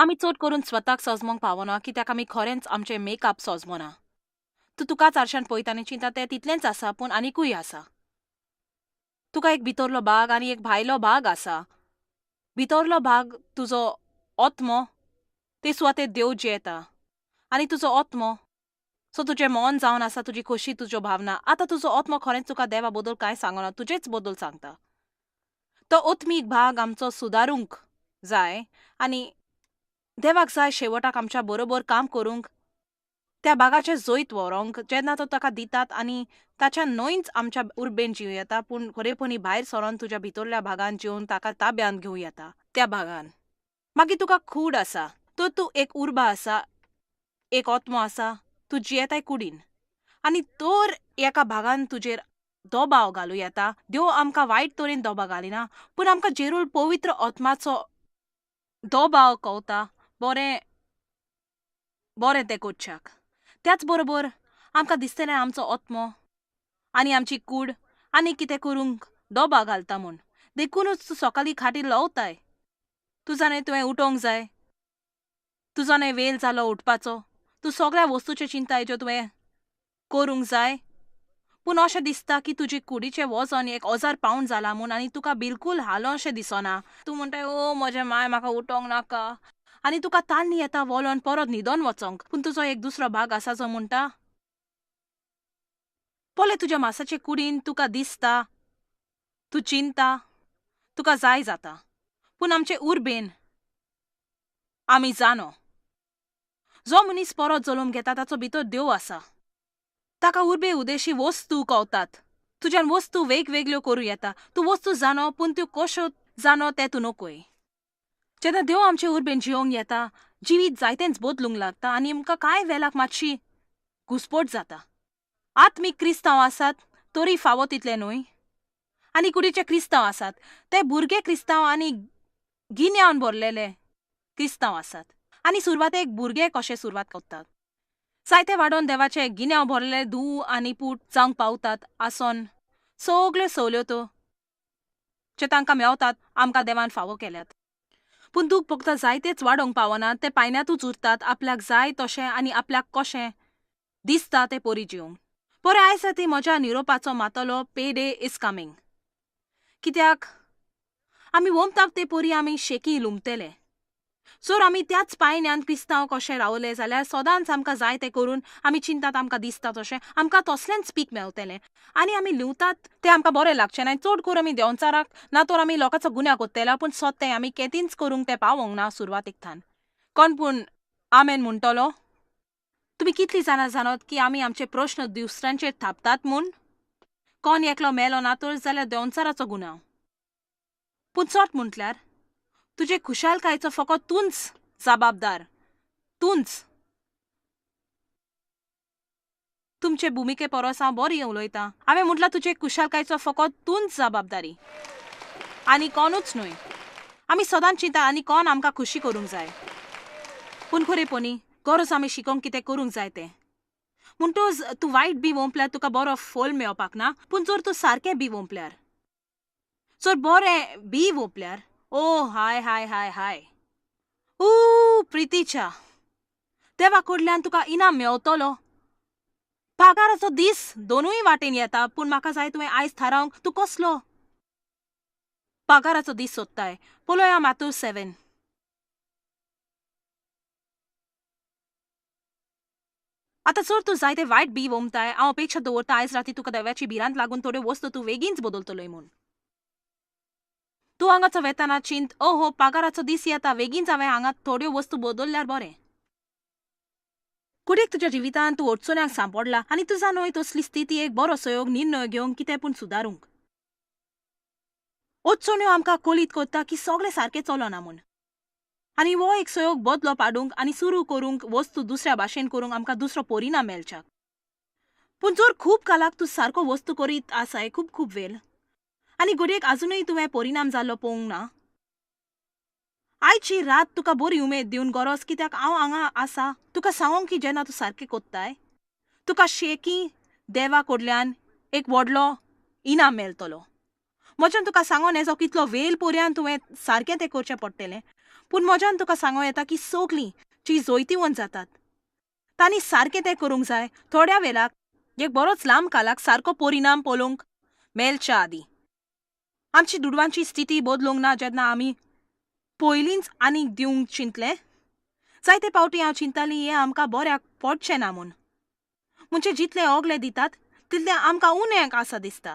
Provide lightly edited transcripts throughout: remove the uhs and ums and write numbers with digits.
आमी चड करून स्वताक सजमोंक पावना कित्याक आमी खरेंच आमचें मेकअप सजमोना. तूं तुकाच आरशान पळयता आनी चिंता तें तितलेंच आसा, पूण आनिकूय आसा. तुका एक भितरलो भाग आनी एक भायलो भाग आसा. भितरलो भाग तुजो आत्मो, ते सुवातेर देव जियेता आनी तुजो आत्मो सो तुजें मन जावन आसा, तुजी खोशी, तुज्यो भावना. आतां तुजो आत्मो खरेंच तुका देवा बद्दल कांय सांगना, तुजेच बद्दल सांगता. तो आत्मीक भाग आमचो सुदारूंक जाय आनी देवाक जाय शेवटाक आमच्या बरोबर काम करूंक, त्या भागाचें जैत व्हरोंक. जेन्ना तो ताका दितात आनी ताच्या न्हयच आमच्या उर्बेन जिवं येता, पूण खरेपणी भायर सरोन तुज्या भितरल्या भागान जिवन ताका ताब्यांत घेवं येता त्या भागान. मागीर तुका कूड आसा, तर तूं एक उर्बा आसा, एक आत्मो आसा, तूं जियेताय कुडीन आनी तर एका भागान तुजेर दबाव घालूं येता. देव आमकां वायट तरेन दबाव घालिना, पूण आमकां जेरूल पवित्र आत्माचो दबाव कवता बरें बरें तें करच्याक. त्याच बरोबर आमकां दिसतलें आमचो आत्मो आनी आमची कूड आनी कितें करूंक दबाव घालता म्हूण. देखूनच तूं सकाळीं खाटीर लवताय. तूं जाणें तुवें उठोवंक जाय, तुजो न्हय वेळ जालो उठपाचो, तूं सगळ्या वस्तूचें चिंताय ज्यो तुवें करूंक जाय, पूण अशें दिसता की तुजे कुडीचें वजन 1000 पावंड जालां म्हूण आनी तुका बिलकूल हालोवशें दिसना. तूं म्हणटाय, ओ म्हजें माय म्हाका उठोवंक नाका, आनी तुका ताल्ली येता वोलोन परत न्हिदोन वचोंक. पूण तुजो एक दुसरो भाग आसा जो म्हणटा, पळय तुज्या मासाचे कुडीन तुका दिसता, तूं चिंता, तुका जाय जाता, पूण आमचे उर्बेन आमी जाणो जो मनीस परत जल्म घेता ताचो भितर देव आसा. ताका उर्बे उदेशी वस्तू कवतात. तुज्यान वस्तू वेगवेगळ्यो करूं येता. तूं वस्तू जाणो, पूण त्यो कश्यो जाणो तें तूं नकोय. जेन्ना देव आमचे उर्बेन जिवंक येता, जिवीत जायतेंच बदलूंक लागता आनी आमकां कांय वेळाक मातशी घुस्पट जाता. आत्मीक क्रिस्तांव आसात तरी फावो तितले न्हय, आनी कुडीचे क्रिस्तांव आसात ते भुरगे क्रिस्तांव आनी गिन्यान भरलेले क्रिस्तांव आसात आनी सुरवातेक भुरगे कशे सुरवात करतात. जायते वाडोवन देवाचे गिन्याव भरलेले धूव आनी पूत जावंक पावतात आसोन सगल्यो सवल्यो जे तांकां मेवतात आमकां देवान फावो केल्यात. पूण दूख भोगता जायतेच वाडोवंक पावना, ते पायन्यांतूच उरतात आपल्याक जाय तशें आनी आपल्याक कशें दिसता तें परी जिवंक. बरें आयज ती म्हज्या निरोपाचो मातलो पे डे is coming. कित्याक आमी वोमतात ते परी आमी शेकी लुमतले. जर आमी त्याच पायन्यान क्रिस्तांव कशें रावले जाल्यार सदांच आमकां जाय तें करून आमी चिंतात आमकां दिसता तशें आमकां तसलेंच पीक मेवतलें आनी आमी लिवतात तें आमकां बरें लागचें ना. चड करून आमी देंवचाराक ना तर आमी लोकांचो गुन्यांव करतले, पूण सोद तें आमी केदींच करूंक तें पावोंक ना सुरवातेक थान. कोण पूण आमेन म्हणटलो? तुमी कितलीं जाणां जाणत की आमी आमचे प्रश्न दुसऱ्यांचेर थापतात म्हूण? कोण एकलो मेलो ना तर जाल्यार देंवचाराचो गुन्यांव. पूण चोट म्हटल्यार तुजे खुशालकायेचो फकत तूंच जबाबदार, तूंच. तुमचे भुमिके परस हांव बरी उलयतां. हांवें म्हटलां तुजे खुशालकायेचो फकत तूंच जबाबदारी आनी कोणूच न्हय. आमी सदांच चिंता आनी कोण आमकां खुशी करूंक जाय, पूण खरेपणी गरज आमी शिकोवंक कितें करूंक जाय तें. म्हणटूच तूं वायट बी वोंपल्यार तुका बरो फल मेळपाक ना, पूण जर तूं सारकें बी वोंपल्यार, जर बरें बी वोंपल्यार, ओ हाय हाय हाय हाय, ऊ प्रितीच्या देवा कडल्यान तुका इनाम मेवतलो. पागाराचो दीस दोनूय वाटेन येता, पूण म्हाका जाय तुवें आयज थारावंक तूं कसलो पागाराचो दीस सोदताय. पळोवया मातूर 7. आतां जर तूं जायते वायट बी वोमताय, हांव अपेक्षा दवरता आयज राती तुका देवाची भिरांत लागून थोड्यो वस्तू तूं वेगींच बदलतलोय म्हूण. तूं हांगाचो वेताना चिंत, ओ हो पागाराचो दीस येता, वेगींच हांवें हांगा थोड्यो वस्तू बदलल्यार बरें. कुडीक तुज्या जिवितांत तूं अडचण्यांक सांपडला आनी तुजा न्हय तसली स्थिती एक बरो सहयोग निर्णय घेवंक कितें पूण सुदारूंक. अडचण्यो आमकां कळीत करता की सगळें सारकें चलना म्हूण, आनी हो एक सहयोग बदलो पाडूंक आनी सुरू करूंक वस्तू दुसऱ्या भाशेन करूंक आमकां दुसरो परिणाम मेळच्याक. पूण जर खूब कालाक तूं सारको वस्तू करीत आसाय खूब खूब वेळ आनी घडयेक आजुनूय तुवें परिणाम जाल्लो पळोवंक ना, आयची रात तुका बरी उमेद दिवन गरज कित्याक हांव हांगा आसा तुका सांगोंक की जेन्ना तूं सारकें कोत्ताय तुका शेकी देवा कडल्यान एक व्हडलो इनाम मेळटलो. म्हज्यान तुका सांगोन हेजो कितलो वेळ पर्यंत तुवें सारकें तें करचें पडटलें, पूण म्हज्यान तुका सांगो येता की सगलीं जी जैतिवंत जातात तांणी सारकें तें करूंक जाय. थोड्या वेळाक एक बरोच लांब कालाक सारको परिणाम पळोवंक मेळच्या आदीं. आमची दुडवांची स्थिती बदलूंक ना जेन्ना आमी पयलींच आनीक दिवंक चिंतलें. जायते पावटी हांव चिंताली हें आमकां बऱ्याक पडचें ना म्हूण. म्हणजे जितले ओगले दितात तितलें आमकां उणें आसा दिसता.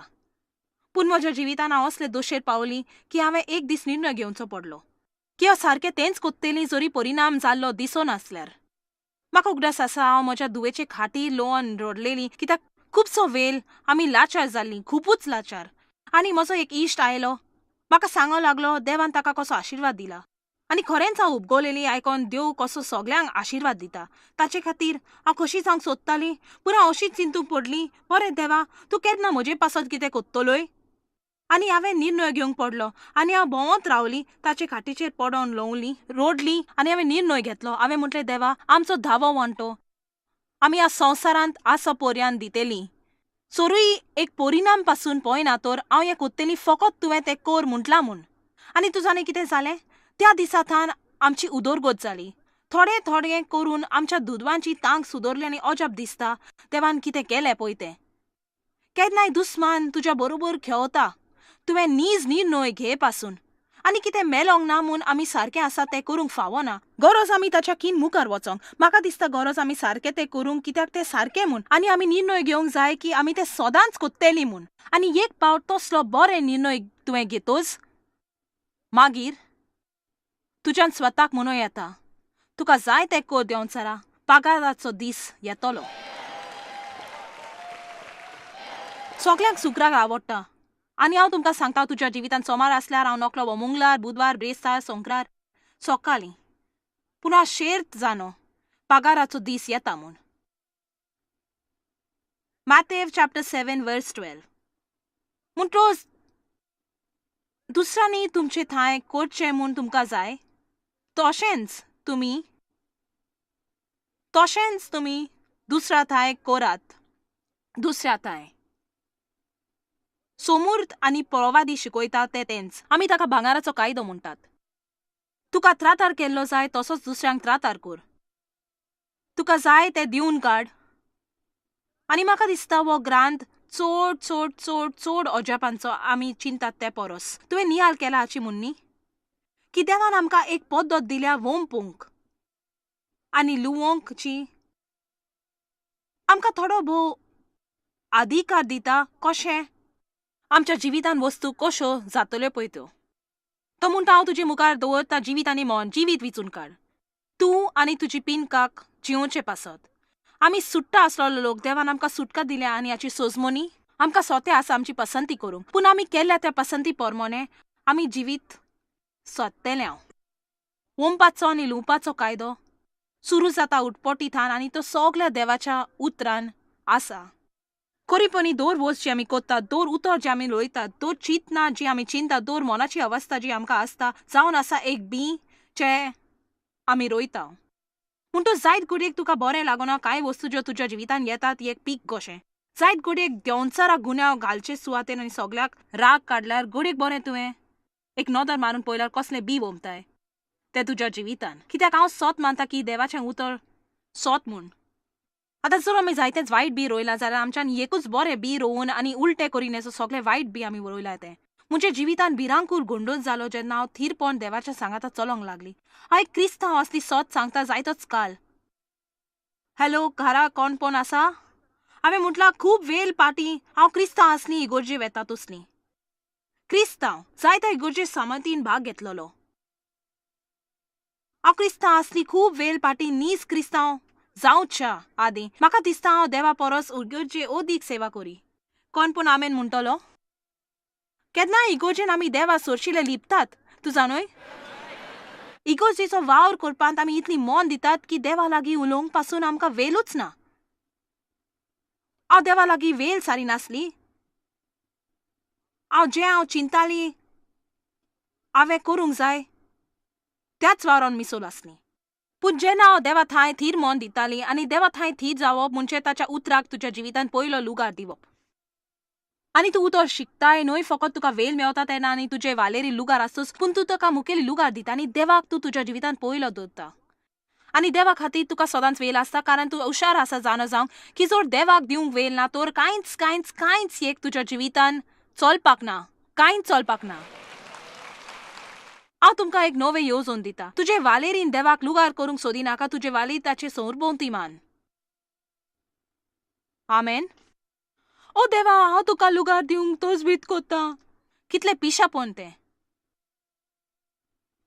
पूण म्हज्या जिवितान हांव असले दोशेर पावली की हांवें एक दीस निर्णय घेवचो पडलो की हांव सारकें तेंच कोत्तेली जरी परिणाम जाल्लो दिसनासल्यार. म्हाका उगडास आसा हांव म्हज्या धुवेचे खाटी लोवन रडलेली कित्याक खुबसो वेळ आमी लाचार जाल्लीं, खुबूच लाचार. आनी म्हजो एक इश्ट आयलो, म्हाका सांगो लागलो देवान ताका कसो आशिर्वाद दिला. आनी खरेंच हांव उपगवलेली आयकोन देव कसो सगल्यांक आशिर्वाद दिता ताचे खातीर हांव खोशी जावंक सोदताली. पूण हांव अशीच चिंतूंक पडली, बरें देवा तूं केन्ना म्हजे पासत कितें कोत्तलोय. आनी हांवें निर्णय घेवंक पडलो आनी हांव भोंवत रावली, ताचे खाटीचेर पडोन लोवली, रोडली आनी हांवें निर्णय घेतलो. हांवें म्हटलें देवा आमचो धावो वांटो आमी ह्या संवसारांत आसा पर्यान दितली. चोरूय एक परिणाम पासून पळयना तर हांव हें कोत्तली फकत तुवें तें कर म्हटलां म्हूण. आनी तूं जाणें कितें जालें, त्या दिसा थावन आमची उदरगत जाली. थोडे थोडे करून आमच्या दुदवांची तांक सुदरली आनी अजाप दिसता देवान कितें केलें पळय तें. केन्नाय दुस्मान तुज्या बरोबर खेळता, तुवें नीज निर्णय घे पासून आनी कितें मेलोंक ना म्हूण आमी सारकें आसा तें करूंक फावना. गरज आमी ताच्या कीन मुखार वचोंक. म्हाका दिसता गरज आमी सारकें तें करूंक कित्याक तें सारकें म्हूण. आनी आमी निर्णय घेवंक जाय की आमी तें सदांच कोत्तेली म्हूण. आनी एक पावट तसलो बरें निर्णय तुवें घेतोच मागीर तुज्यान स्वताक म्हणूं येता तुका जाय तें कर देंवचारा, पगाराचो दीस येतलो. सगल्यांक शुक्रार आवडटा आनी हांव तुमकां सांगता तुज्या जिवितांत सोमार आसल्यार हांव नकलो वो मंगळार, बुधवार, ब्रेस्तार, संक्रार सकाळीं. पूण हांव शेर्त जाणो पगाराचो दीस येता म्हूण. Matthew chapter 7 verse 12. म्हणटकच दुसऱ्यांनी तुमचे थांय करचें म्हूण तुमकां जाय तशेंच तुमी दुसऱ्या थांय करात. दुसऱ्या थांय सोमूर्त आनी पळोवादी शिकयता ते तेंच. आमी ताका भांगाराचो कायदो म्हणटात. तुका त्रातार केल्लो जाय तसोच दुसऱ्यांक त्रातार कर. तुका जाय तें दिवन काड. आनी म्हाका दिसता हो ग्रांथ चड चड चड चड अजापांचो आमी चिंतात ते परस. तुवें नियाळ केला हाची म्हूण न्ही की देवान आमकां एक पद्दत दिल्या वोंपूंक आनी लुवोंक जी आमकां थोडो भोव अधिकार दिता कशें आमच्या जिवितान वस्तू कश्यो जातल्यो पळय त्यो. तो म्हणटा हांव तुजे मुखार दवरता जिवीत आनी मन, जिवीत विचून काड तूं आनी तुजी पिनकाक जिवचे पासत. आमी सुट्टा आसलेलो लोक, देवान आमकां सुटका दिल्या आनी हाची सोजमोनी आमकां सोते आसा आमची पसंती करूंक. पूण आमी केल्या त्या पसंती प्रमाणे आमी जिवीत सोदतले. हांव वोंपाचो आनी लुवपाचो कायदो सुरू जाता उटपोटी थान आनी तो सगल्या देवाच्या उतरान आसा. खरीपणी दर वस्त जी आमी कोत्तात, दर उतर जे आमी रोयतात, दर चिंतना जी आमी चिंता, दर मनाची अवस्था जी आमकां आसता जावन आसा एक बी जे आमी रोयता. पूण तूं जायत घडयेक तुका बरें लागना कांय वस्तू ज्यो तुज्या जिवितान येतात एक पीक कशें. जायत घडयेक देंवचाराक गुन्यांव घालचे सुवातेन आनी सगल्याक राग काडल्यार घडयेक बरें तुवें एक नदर मारून पळयल्यार कसलें बी वोमताय तें तुज्या जिवितान. कित्याक हांव सोत मानता की देवाचें उतर सोत म्हूण. आतां जर आमी जायतेंच वायट बी रोयलां जाल्यार आमच्यान एकूच बरें बी रोवन आनी उलटें करीन सगळें वायट बी आमी रोयलां तें. म्हज्या जिवितान भिरांकूळ गोंदळ जालो जेन्ना हांव थीरपण देवाच्या सांगाता चलोंक लागली. हांव एक क्रिस्तांव असली सोत सांगता जायतोच काल. हॅलो घरा कोण पण आसा? हांवें म्हटलां खूब वेळ पाटी हांव क्रिस्तांव आसली इगोर्जे वेता तसली. क्रिस्तांव जायत्या इगोर्जे सामतीन भाग घेतलेलो. हांव क्रिस्तांव आसली खूब वेळ पाटी नीज क्रिस्तांव जावच्या आदीं म्हाका दिसता हांव देवा परस इगोर्जे अदीक सेवा करी. कोण पूण आमेन म्हणटलो? केन्ना इगोर्जेन आमी देवा सोरशिले लिपतात तूं जाणूय. इगोर्जेचो वावर करपांत आमी इतली मन दितात की देवा लागीं उलोवंक पासून आमकां वेलूच ना. हांव देवा लागीं वेल सारी नासली. हांव जें हांव चिंताली हांवें करूंक जाय त्याच वावरान मिसोल आसली. पूण जेन्ना हांव देवा थांय थीर मन दिताली आनी देवा थांय थीर जावप म्हणजे ताच्या उतराक तुज्या जिवितान पयलो लुगार दिवप. आनी तूं उतर शिकताय न्हय फकत तुका वेल मेवता तेन्ना आनी तुजे वालेरी लुगार आसतोच, पूण तूं ताका मुखेली लुगार दिता आनी देवाक तूं तुज्या जिवितांत पयलो दवरता. आनी देवा खातीर तुका सदांच वेल आसता, कारण तूं हुशार आसा जाणा जावंक की जर देवाक दिवंक वेल ना तर कांयच कांयच कांयच एक तुज्या जिवितान चलपाक ना, कांयच चलपाक ना. हांव तुमकां एक नवें येवजण दिता. तुजे वालेरीन देवाक लुगार करूंक सोदिनाका, तुजे वाली ताचे सरभोंवती मान. आमेन. ओ देवा, हांव तुका लुगार दिवंक तजवीज कोत्ता. कितलें पिशापण तें.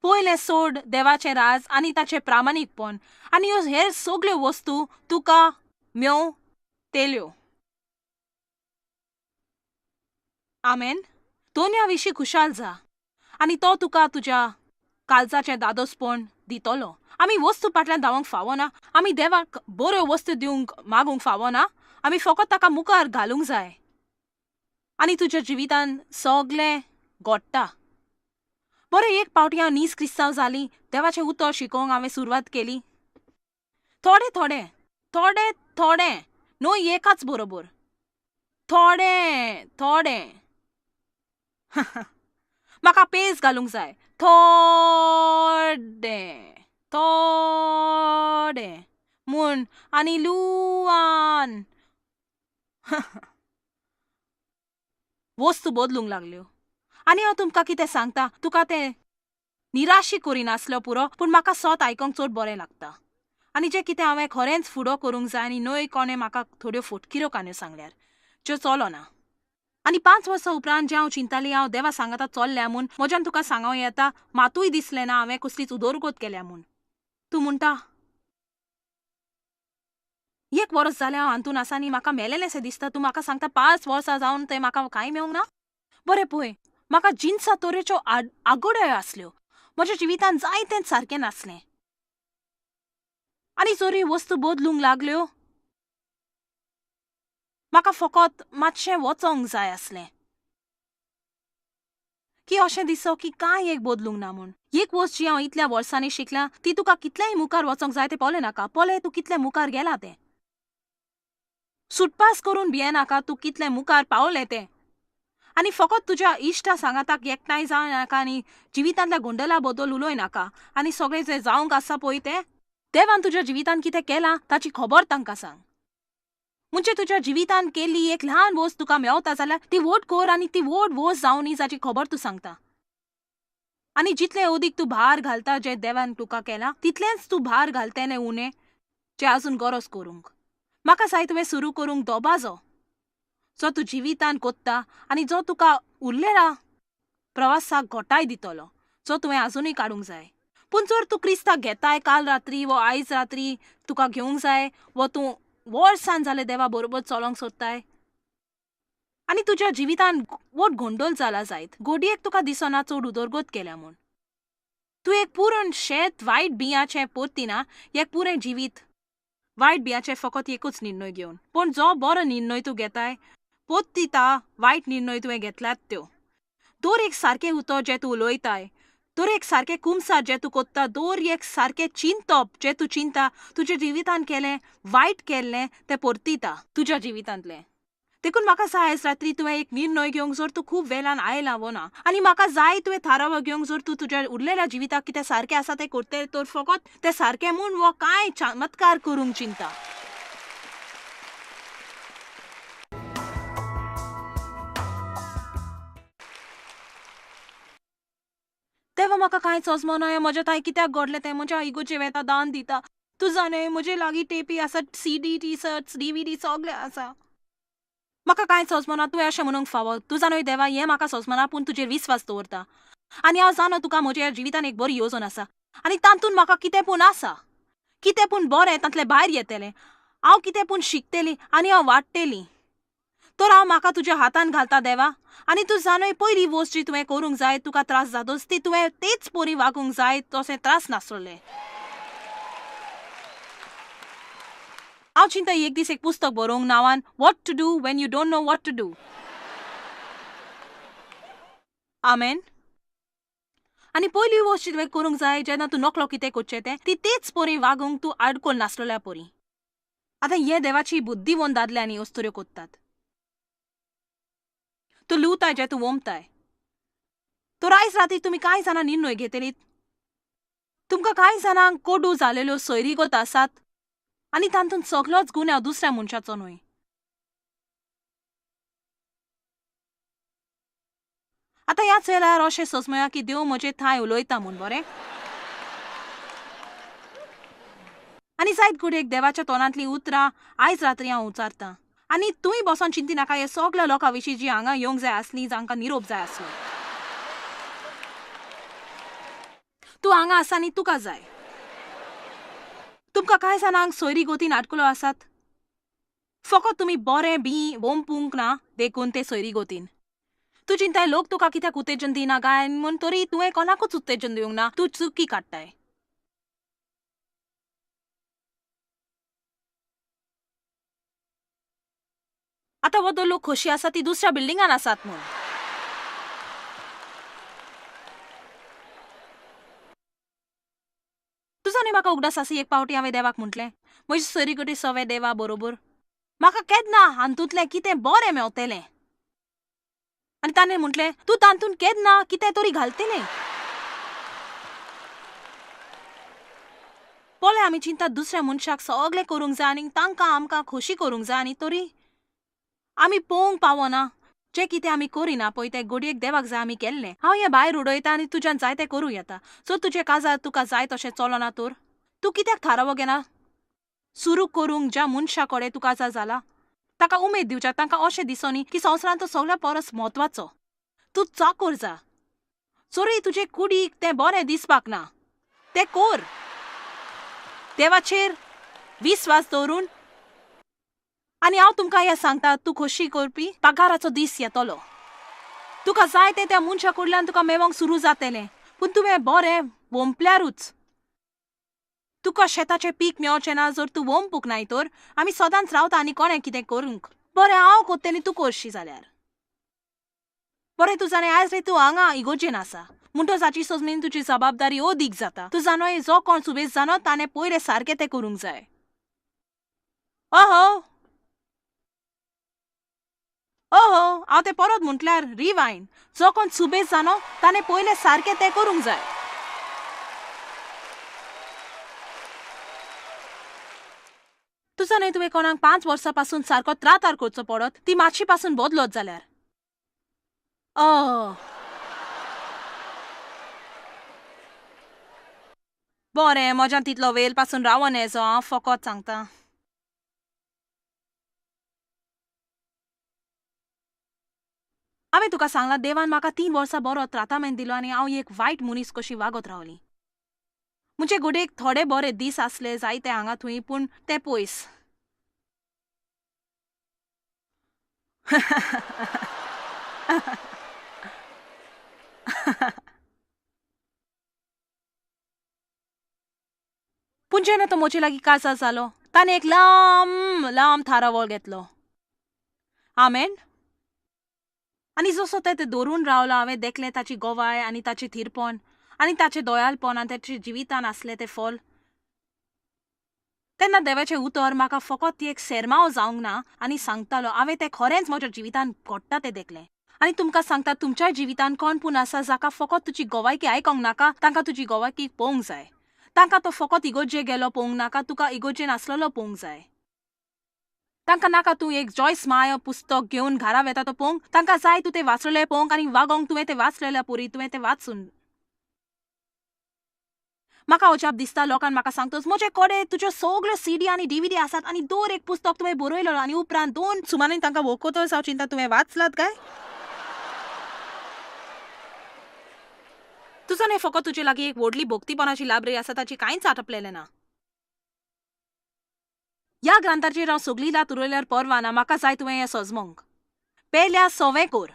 पयलें सोड देवाचें राज आनी ताचें प्रामाणीकपण आनी ह्यो हेर सगल्यो वस्तू तुका मेव तेल्यो. आमेन. दोनया विशीं खुशाल जा आनी तो तुका तुज्या काळजाचें दादोसपण दितलो. आमी वस्तू फाटल्यान धांवंक फावना, आमी देवाक बऱ्यो वस्तू दिवंक मागूंक फावना, आमी फकत ताका मुखार घालूंक जाय आनी तुज्या जिवितान सगलें घडटा. बरें, एक पावटी हांव नीज क्रिस्तांव जाली, देवाचें उतर शिकोवंक हांवें सुरवात केली. थोडें थोडें थोडें थोडें न्हय एकाच बरोबर, थोडें थोडें. म्हाका पेज घालूंक जाय, थोडें थोडें म्हूण आनी लुवान. वस्तू बदलूंक लागल्यो. आनी हांव तुमकां कितें सांगता, तुका तें निराशी करिनासलो पुरो, पूण म्हाका सोत आयकोंक चड बरें लागता. आनी जें कितें हांवें खरेंच फुडो करूंक जाय आनी न्हय कोणें म्हाका थोड्यो फटकिऱ्यो काणयो सांगल्यार ज्यो चलोना. आनी 5 वर्सां उपरांत जें हांव चिंताली हांव देवा सांगाता चल्ल्या म्हूण, म्हज्यान तुका सांगूं येता मातूय दिसलें ना हांवें कसलीच उदरगत केल्या म्हूण. तूं म्हणटा 1 वर्स जालें हांव हातून आसा आनी म्हाका मेलेलेंशें दिसता. तूं म्हाका सांगता 5 वर्सां जावन तें म्हाका कांय मेवंक ना. बरें पळय, म्हाका जिनसा तरेच्यो आगोड्यो आसल्यो, म्हज्या जिवितान जायतेंच सारकें नासलें. आनी जरी वस्तू बदलूंक लागल्यो, म्हाका फकत मातशें वचोंक जाय आसलें की अशें दिसो की कांय एक बदलूंक ना म्हूण. एक वस्त जी हांव इतल्या वर्सांनी शिकलां ती तुका कितलेंय मुखार वचोंक जाय तें पळय नाका, पळय तूं कितलें मुखार गेला तें. सुटपास करून भियेनाका तूं कितलें मुखार पावलें तें. आनी फकत तुज्या इश्टा सांगाताक एकठांय जावं नाका आनी जिवितांतल्या गोंदळा बद्दल उलोय नाका आनी सगळें जें जावंक आसा पळय तें देवान तुज्या जिवितांत कितें केलां ताची खबर तांकां सांग. म्हणजे तुज्या जिवितांत केल्ली एक ल्हान वस्त तुका मेवता जाल्यार ती व्हड कर आनी ती व्हड वस्त जावनी जाची खबर तूं सांगता. आनी जितलें अदीक तूं भार घालता जें देवान तुका केलां तितलेंच तूं भार घालतेलें उणें जें आजून गरज करूंक. म्हाका जाय तुवें सुरू करूंक दबाजो जो तूं जिवितान कोत्ता आनी जो तुका उरलेला प्रवासाक घोटाय दितलो जो तुवें आजुनूय काडूंक जाय. पूण जर तूं क्रिस्ताक घेताय काल रात्री वो आयज रात्री तुका घेवंक जाय वो तूं वर्सान जालें देवा बरोबर चलोंक सोदताय आनी तुज्या जिवितान व्हड गोंदळ जाला जायत, गोडयेक तुका दिसना चड उदरगत केल्या म्हूण. तूं एक पुरण शेत वायट बिंयाचें पोरतिना, एक पुरें जिवीत वायट बिंयाचें फकत एकूच निर्णय घेवन. पूण जो बरो निर्णय तूं घेताय पोत्तिता वायट निर्णय तुवें घेतल्यात त्यो. दर एक सारकें उतर जें तूं उलयताय, दर एक सारकें कुमसार जें तूं कोत्ता, दर एक सारकें चिंतप जें तूं चिंता, तुज्या जिवितान केलें वायट केल्लें तें परतिता तुज्या जिवितांतलें. देखून म्हाका जाय आयज रात्री तुवें एक निर्णय घेवंक जर तूं खूब वेल्यान आयला वो ना, आनी म्हाका जाय तुवें थारावो घेवंक जर तूं तुज्या उरलेल्या जिविताक कितें सारकें आसा तें करतलें तर फकत तें सारकें म्हूण वो कांय चमत्कार करूंक चिंता. देवा म्हाका कांय सोजमना, म्हज्या तांय कित्याक घडलें तें, म्हज्या इगोचे वेता दान दिता. तूं जाणय म्हजे लागीं टेपी आसा, CD, T shirts, DVD सगळें आसा. म्हाका कांय सोजमना, तुवें अशें म्हणूंक फावो, तूं जाणय देवा हें म्हाका सोजमना, पूण तुजेर विस्वास दवरता आनी हांव जाणो तुका म्हज्या जिवितान एक बरी येवजण आसा आनी तातूंत म्हाका कितें पूण आसा, कितें पूण बरें तांतलें भायर येतलें, हांव कितें पूण शिकतली आनी हांव वाडटली. तर हांव म्हाका तुज्या हातान घालता देवा, आनी तूं जाणय पयली वस्त जी तुवें करूंक जाय तुका त्रास जातोच ती तुवें तेच परी वागूंक जाय तशें त्रास नासलें. हांव चिंता एक दीस एक पुस्तक बरोवंक नांवान what to do when you don't know what to do. आमेन. आनी पयली वस्त जी तुवें करूंक जाय जेन्ना तूं नकळो कितें करचें तें ती तेच परी वागूंक तूं आडकोळ नासलेल्या परी. आतां हे देवाची बुद्धिवंत दादले आनी अस्तुऱ्यो करतात. तूं लुवताय जें तूं वोमताय. तर आयज राती तुमी कांय जाणां निर्णय घेतलीत. तुमकां कांय जाणांक कोडू जालेल्यो सोयरीगत आसात आनी तातूंत सगलोच गुन्यांव दुसऱ्या मनशाचो न्हय. आतां ह्याच वेळार अशें सोजमया की देव म्हजे थांय उलयता म्हूण बरें. आनी जायत घडयेक देवाच्या तोंडांतलीं उतरां आयज रात्री हांव उचारतां. आनी तूंय बसोन चिंती नाका हे सगल्या लोकां विशीं जी हांगा येवंक जाय आसली, जांकां निरोप जाय आसलो. तूं हांगा आसा आनी तुका जाय. तुमकां कांय जाणांक सोयरी गोतीन आटकलो आसात. फकत तुमी बरें बी वोंपूंक ना देखून ते सोयरी गोतीन. तूं चिंताय लोक तुका कित्याक उत्तेजन दिना काय म्हूण, तरी तुवें कोणाकूच उत्तेजन दिवंक ना. तूं चुकी काडटाय. आतां हो लोक खोशी आसा ती दुसऱ्या बिल्डिंगान आसात म्हूण. तुजो न्ही म्हाका उगडास आसा एक पावटी हांवें देवाक म्हटलें, म्हजी सोयरीगती सवे देवा बरोबर म्हाका केन्ना हातूंतलें कितें बरें मेवतलें. आनी ताणें म्हटलें, तूं तातूंत केन्ना कितें तरी घालतलें. पळय आमी चिंता दुसऱ्या मनशाक सगळें करूंक जाय आनी तांकां आमकां खोशी करूंक जाय आनी तरी आमी पळोवंक पावना जें कितें आमी करिना पळय तें घडयेक देवाक जाय आमी केल्लें. हांव हें भायर उडयता आनी तुज्यान जाय तें करूं येता. सो तुजें काजार तुका जाय तशें चलना तर तूं कित्याक थारावो घेना सुरू करूंक ज्या मनशा कडेन तूं काजार जाला ताका उमेद दिवच्या, तांकां अशें दिसोनी की संवसारांत तो सगळ्या परस म्हत्वाचो. तूं चाकोर जा, चोरी तुजे कुडीक तें बरें दिसपाक ना तें कोर. देवाचेर विस्वास दवरून. आनी हांव तुमकां हें सांगता, तूं खोशी करपी पगाराचो दीस येतलो. तुका जाय तें त्या मनशा कडल्यान तुका मेवोंक सुरू जातलें, पूण तुवें बरें वोंपल्यारूच. तुका शेताचें पीक मेवचें ना जर तूं वोंपूंक नाय तर. आमी सदांच रावता आनी कोणें कितें करूंक. बरें हांव कोत्तलें तूं करशी जाल्यार. बरें तूं जाणें आयज रे तूं हांगा इगोजेन आसा म्हणटच हाची सोजमेन तुजी जबाबदारी अदीक जाता. तूं जाणो जो कोण सुबेज जाणो ताणें पयलें सारकें तें करूंक जाय. ओहो ओहो, हांव तें परत म्हटल्यार रिवायन, जो कोण सुबेज जाणो ताणें पयलें सारकें तें करूंक जाय. तुजो न्हय तुवें कोणाक 5 वर्सां पासून सारको त्रातार करचो पडत ती मातशी पासून बदलत जाल्यार. बरें म्हज्यान तितलो वेळ पासून रावोन येजो, हांव फकत सांगता. हांवें तुका सांगलां देवान म्हाका 3 वर्सां बरो त्रातामेंत दिलो आनी हांव एक वायट मनीस कशी वागत रावली. म्हजे घडयेक थोडे बरे दीस आसले जायते हांगा थंय, पूण ते पयस. पूण जेन्ना तो म्हजे लागीं काजार जालो ताणें एक लांब लांब थारावळ घेतलो. आमेन. आनी जसो तें धरून रावलो हांवें देखलें ताची गवाय आनी ताचें थिरपण आनी ताचें दयालपण आनी ताच्या जिवितान आसलें तें फल. तेन्ना देवाचें उतर म्हाका फकत एक सेरमांव जावंक ना आनी सांगतालो हांवें तें खरेंच म्हज्या जिवितान घडटा तें देखलें. आनी तुमकां सांगता तुमच्याय जिवितान कोण पूण आसा जाका फकत तुजी गवायकी आयकोंक नाका, तांकां तुजी गवायकी पळोवंक जाय. तांकां तो फकत इगोर्जे गेलो पळोवंक नाका, तुका इगोर्जेन आसलेलो पळोवंक जाय. तांकां नाका तूं एक जॉयस माय पुस्तक घेवन घरा वेता तो पळोवंक, तांकां जाय तूं तें वाचलेलें पळोवंक आनी वागोंक तुवें तें वाचलेलें पुरी तुवें तें वाचून. म्हाका अजाप दिसता लोकांक म्हाका सांगतच म्हजे कडेन तुज्यो सगल्यो सीडी आनी डीव्हीडी आसात आनी दर एक पुस्तक तुवें बरयलेलो आनी उपरांत 2 सुमारान तांकां वखोतच हांव चिंता तुवें वाचलात काय? तुजो न्हय फकत तुजे लागीं एक व्हडली भक्तीपणाची लायब्ररी आसा ताची कांयच आटपलेलें ना. ह्या ग्रंथाचेर हांव सगळी रात उरयल्यार परवा ना, म्हाका जाय तुवें हें सजमोंक. पेल्या सवें कोर.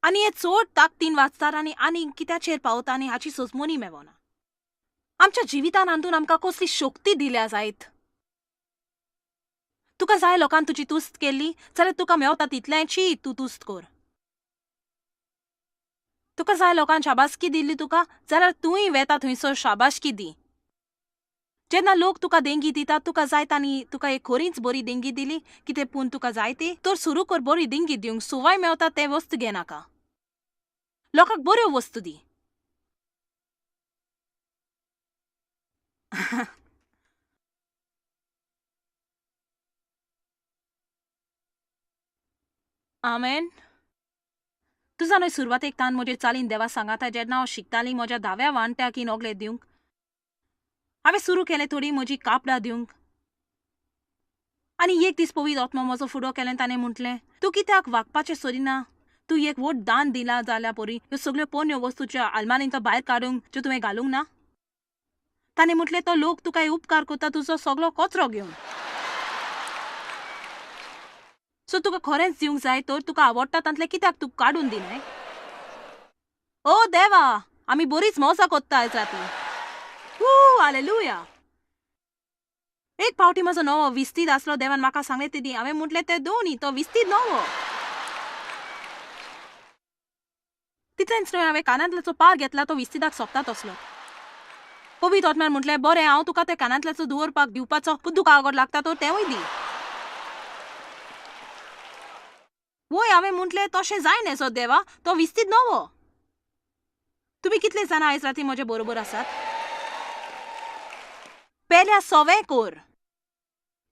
आनी हे चड ताकदीन वाचतात आनी आनीक कित्याचेर पावता आनी हाची सोजमोनी मेवना. आमच्या जिवितान हातून आमकां कसली शक्ती दिल्या जायत. तुका जाय लोकान तुजी तुस्त केल्ली जाल्यार तुका मेवता तितल्याची तूं तुस्त कर. तुका जाय लोकान शाबासकी दिल्ली तुका जाल्यार तूंय वेता थंयसर शाबासकी दी. जेन्ना लोक तुका देंगी दिता तुका जाय तांणी तुका एक खरीच बरी देंगी दिली कितें पूण तुका जाय ती तर सुरू कर बरी देंगी दिवंक सुवाय मेवता तें वस्तू घेनाका. लोकांक बऱ्यो वस्तू दी. आमेन. तुजा न्हय सुरवातेक तान म्हजे चालीन देवा सांगाता जेन्ना हांव शिकतालीं म्हज्या धाव्या वांट्याक नोगले दिवंक हांवें सुरू केलें थोडी म्हजी कापडां दिवंक. आनी एक दीस पवित्र आत्मो म्हजो फुडो केलें ताणें म्हटलें तूं कित्याक वागपाचें सोदिना? तूं एक व्हड दान दिला जाल्यार परी ह्यो सगळ्यो पोन्न्यो वस्तूच्या आलमारींतलो भायर काडूंक ज्यो तुवें घालूंक ना. ताणें म्हटलें तो लोक तुका उपकार करता तुजो सगळो कचरो घेवन. सो तुका खरेंच दिवंक जाय तर तुका आवडटा तांतलें कित्याक तूं काडून दिनाय? ओ देवा, आमी बरीच मजा कोत्ता आयज राती. हालेलुया. एक पावटी म्हजो नवो विस्तीद आसलो. देवान म्हाका सांगलें ते दी. हांवें म्हटलें ते दोनी तो विस्तीद नवो. तितलेंच न्हय हांवें कानांतल्याचो पार घेतला तो विस्तीदाक सोंपता तसलो. पवित्र आत्म्यान म्हटलें बरें हांव तुका ते कानांतल्याचो दवरपाक दिवपाचो पूण तुका आगोड लागता तर तेंवूय दी. वय हांवें म्हटलें तशें जायना सो देवा, तो विस्तीद नवो. तुमी कितले जाणां आयज राती म्हजे बरोबर आसात? पेल्या सवें कोर.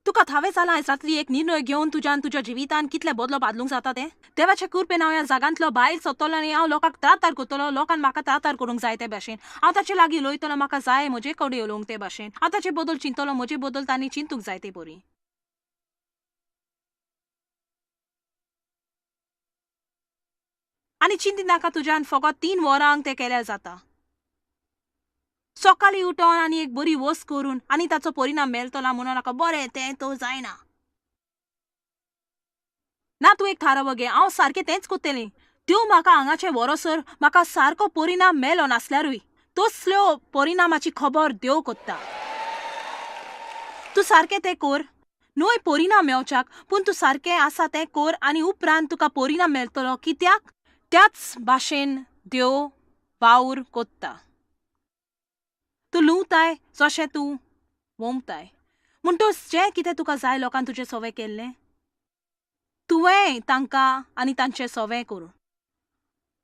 तुका थावें जालां आयज राती एक निर्णय घेवन तुज्यान तुज्या जिवितान कितलें बदलो बदलूंक जाता तें. देवाचे कृपेन हांव ह्या जागांतलो भायर सोदतलो आनी हांव लोकांक त्रातार करतलो. लोकांक म्हाका त्रातार करूंक जाय ते भाशेन हांव ताचे लागीं उलयतलो. म्हाका जाय म्हजे कडेन उलोवंक ते भाशेन हांव ताचे बदल चिंतलो. म्हजे बदल तांणी चिंतूंक जाय ते बरी. आनी चिंती नाका तुज्यान फकत 3 वरांक तें केल्यार जाता. सकाळीं उठोन आनी एक बरी वस करून आनी ताचो परिणाम मेळटलो म्हणून नाका. बरें तें तो जायना ना. तूं एक थाराव घे हांव सारकें तेंच करतलें. त्यो म्हाका हांगाचें वरोसर म्हाका सारको परिणाम मेलो नासल्यारूय तसल्यो परिणामाची खबर देव कोत्ता. तूं सारकें तें कर न्हय परिणाम मेवच्याक पूण तूं सारकें आसा तें कर आनी उपरांत तुका परिणाम मेळटलो. कित्याक त्याच भाशेन देव वावर कोत्ता. तूं लुंवताय जशें तूं वोमताय. म्हणटच जें कितें तुका जाय लोकान तुजें सवें केल्लें तुवें तांकां आनी तांचें सवें करूं.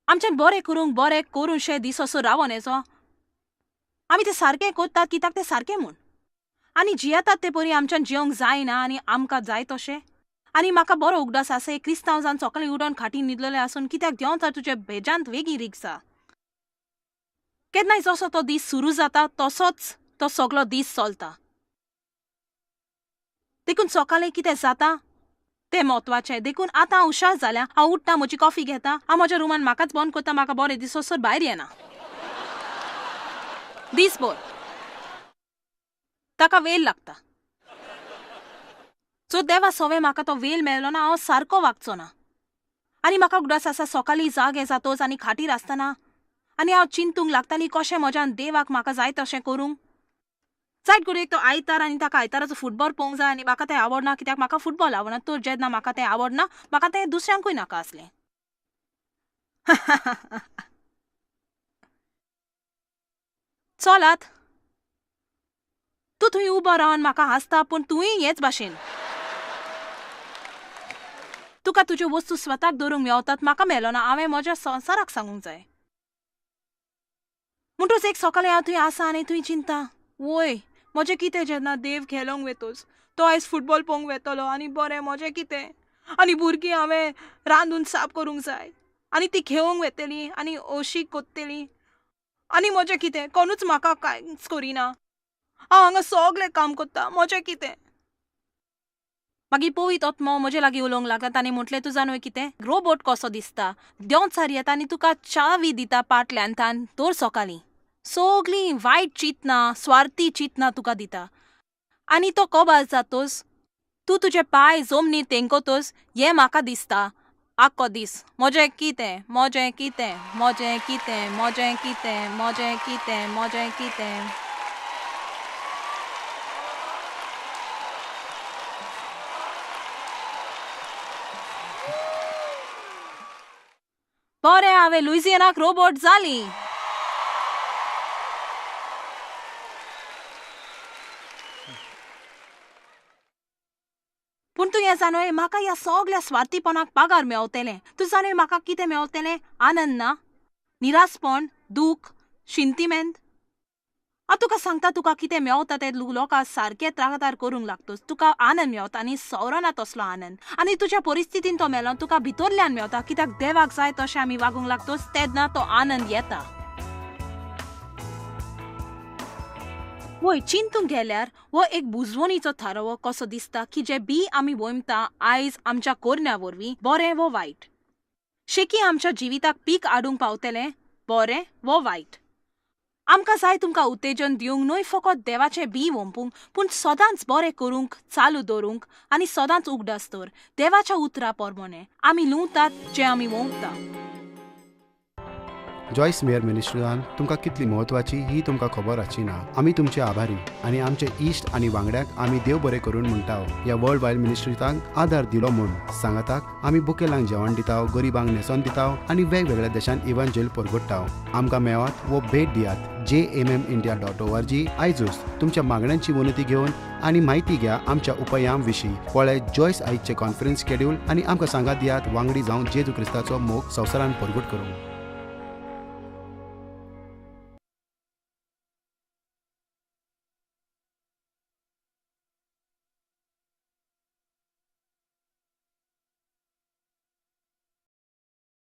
आमच्यान बरें करूंक बरें करूंशें दीस असो रावोन येचो. आमी तें सारकें कोत्तात कित्याक तें सारकें म्हूण आनी जियेतात ते परी आमच्यान जियोंक जायना आनी आमकां जाय तशें. आनी म्हाका बरो उगडास आसा एक क्रिस्तांव जावन सकाळीं उडोवन खाटी न्हिदलेलें आसून कित्याक देंवता तुजे भेजांत वेगीं रिगसा. केन्नाय जसो तो दीस सुरू जाता तसोच तो सगलो दीस चलता. देखून सकाळीं कितें जाता तें म्हत्वाचें. देखून आतां हांव हुशार जाल्या. हांव उठ्ठा म्हजी कॉफी घेता. हांव म्हज्या रुमान म्हाकाच बंद करता. म्हाका बरें दिसोसर भायर येना दीसभर. ताका वेळ लागता. सो देवा सवें म्हाका तो वेळ मेळ्ळो ना हांव सारको वागचो ना. आनी म्हाका उगडास आसा सकाळीं जाग जातोच आनी खाटीर आसतना आनी हांव चिंतूंक लागतालीं कशें म्हज्यान देवाक म्हाका जाय तशें करूंक. जायत घडये तो आयतार आनी ताका आयताराचो फुटबॉल पळोवंक जाय आनी म्हाका तें आवडना कित्याक म्हाका फुटबॉल आवडना. तर जेन्ना म्हाका तें आवडना म्हाका तें दुसऱ्यांकूय नाका आसलें. चलात तूं थंय उबो रावन म्हाका हांसता पूण तूंय हेच भाशेन. तुका तुज्यो वस्तू स्वताक दवरूंक मेवतात म्हाका मेलो ना. हांवें म्हज्या संवसाराक सांगूंक जाय. म्हणटूच एक सकाळीं हांव थंय आसा आनी थंय चिंता वय म्हजें कितें जेन्ना देव खेळोंक वेतोच तो आयज फुटबॉल पळोवंक वेतलो आनी बरें म्हजें कितें आनी भुरगीं हांवें रांदून साफ करूंक जाय आनी ती खेळोंक वेतली आनी अशी कोत्तली आनी म्हजें कितें कोणूच म्हाका कांयच करिना. हांव हांगा सगळें काम कोत्ता म्हजें कितें. मागीर पवित्र आत्मो म्हजे लागीं उलोवंक लागला. ताणें म्हटलें तुजा न्हय कितें रोबोट कसो दिसता देंवचार येता आनी तुका चावी दिता पाटल्यान तान दर सकाळीं सगळीं वायट चिंतना स्वार्थी चिंतना तुका दिता आनी तो कबार जातोच तूं तुजे पांय जमनीर तेंकतोच हें म्हाका दिसता आख्खो दीस. म्हजें कितें म्हजें कितें म्हजें कितें म्हजें कितें म्हजें कितें म्हजें कितें. बरें हांवें लुइजियानाक रोबोट जाली. पूण तूं हें जाणोय, म्हाका ह्या सगल्या स्वार्थीपणाक पागार मेवतलें. तूं जाणोय म्हाका कितें मेवतलें? आनंद ना, निरासपण, दूख, शिंतिमेंत. हांव तुका सांगता, तुका कितें मेवता तें लोकां सारकें त्रागतार करूंक लागतोच तुका आनंद मेवता आनी सवरना तसलो आनंद. आनी तुज्या परिस्थितीन तो मेलो तुका भितरल्यान मेवता, कित्याक देवाक जाय तशें आमी वागूंक लागतोच तेन्ना तो आनंद येता. वय चिंतूंक गेल्यार हो एक बुजवणीचो थारावो कसो दिसता की जे बी आमी वोमता आयज आमच्या कोरण्या वरवीं, बरें वो वायट, शेकी आमच्या जिविताक पीक हाडूंक पावतलें, बरें वो वायट. आमकां जाय तुमकां उत्तेजन दिवंक, न्हय फकत देवाचें बी वोंपूंक, पूण सदांच बरें करूंक चालू दवरूंक आनी सदांच उगडास दवर देवाच्या उतरा प्रमाणे आमी लुंवतात जें आमी वोंपता. जॉयस मेयर मिनिस्ट्रीन तुमकां कितली म्हत्वाची ही तुमकां खबर आसची ना. आमी तुमचे आभारी आनी आमचे इश्ट आनी वांगड्यांक आमी देव बरें करून म्हणटा ह्या वर्ल्ड वायड मिनिस्ट्रीतांक आदार दिलो म्हूण. सांगाताक आमी बुकेलांक जेवण दिता, गरिबांक न्हेसोन दिता आनी वेगवेगळ्या देशांत इव्हांजेल परगट्टा. आमकां मेळात वो भेट दियात jmmindia.org. आयजूच तुमच्या मागण्यांची विनंती घेवन आनी म्हायती घ्या आमच्या उपायां विशीं. पळय जॉयस आयजचें कॉन्फरन्स शेड्यूल आनी आमकां सांगात दियात वांगडी जावन जेजू क्रिस्ताचो मोग संवसारान परगट करूंक.